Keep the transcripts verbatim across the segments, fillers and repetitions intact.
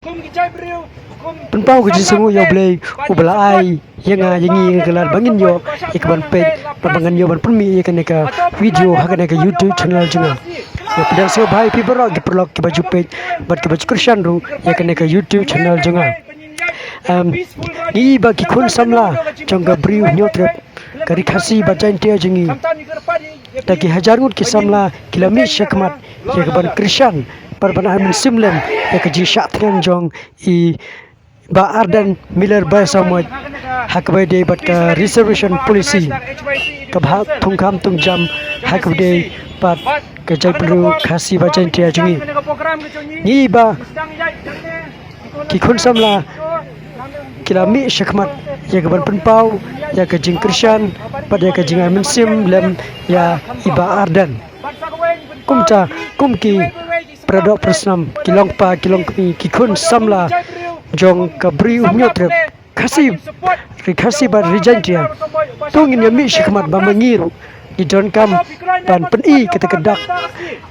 Pynpaw ka jingsngew ïa U Blei uba la ai ïa nga ïa ngi ïa ka lad ba ngin ïoh ïa ka ban peit bad ba ngin ïoh ban pynmih ïa kane ka video ha kane ka YouTube channel jong nga. Ïa pdiang sngewbha ïa phi baroh ki paralok kiba ju peit bad kiba ju kyrshan ruh ïa kane ka YouTube channel jong nga. Em, ngi i ba ki khun samla jong ka Bri U Hynñiewtrep, ka Ri Khasi bad Jaiñtia jong ngi, da ki hajar ngut ki samla ki la mih shakhmat ïa ka ban kyrshan bad ban ai mynsiem lem ïa ka jingshah thngan jong i Bah Ardent Miller Basaiawmoit ha kaba ïadei bad ka reservation policy, kaba hap thungkham thungjam ha kaba ïadei bad ka jaitbynriew Khasi bad Jaiñtia jong ngi. Ngi i ba ki khun samla ki la mih shakhmat ïa ka ban pynpaw ïa ka jingkyrshan bad ïa ka jingai mynsiem lem ïa i Bah Ardent. Kumta, kum ki para doh para snam, ki longpa ki longkmie, ki khun samla jong ka Bri U Hynñiewtrep, Khasi, Ri Khasi bad Ri Jaiñtia, to ngin ïa mih shakhmat ba ma ngi ruh ngi donkam ban pyni kata ka dak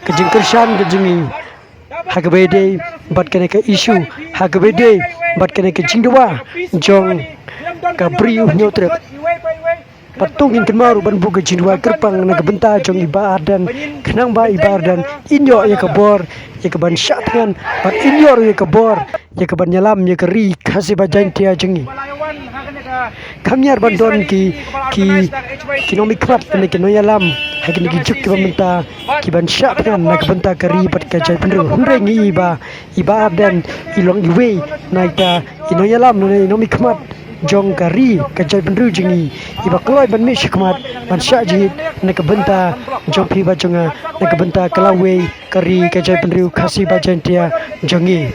ka jingkyrshan ka jong ngi ha kaba ïadei bad kane ka issue, ha kaba ïadei bad kane ka jingdawa jong ka Bri U Hynñiewtrep. Bad to ngin kynmaw ruh ban buh ka jingdawa kyrpang na ka bynta jong i Bah Ardent, khnang ba i Bah Ardent in ïoh ïa ka bor ïa ka ban shah thngan, bad in ïoh ruh ïa ka bor ïa ka ban ïalam ïa ka Ri Khasi bad Jaiñtia jong ngi. Kam ñiar ban don ki, ki, ki nongmihkhmat lane ki nongïalam ha kine ki juk kiba mynta ki ban shah thngan na ka bynta ka ri bad ka jaitbynriew. Hynrei ngi i ba i Bah Ardent i long iwei na kita i nongïalam lane i nongmihkhmat jong ka ri ka jaitbynriew jong ngi, iba kloi ban mih shakhmat ban shah jied na ka bynta jong phi bad jong nga, na ka bynta ka lawei ka ri ka jaitbynriew Khasi bad Jaiñtia jong ngi.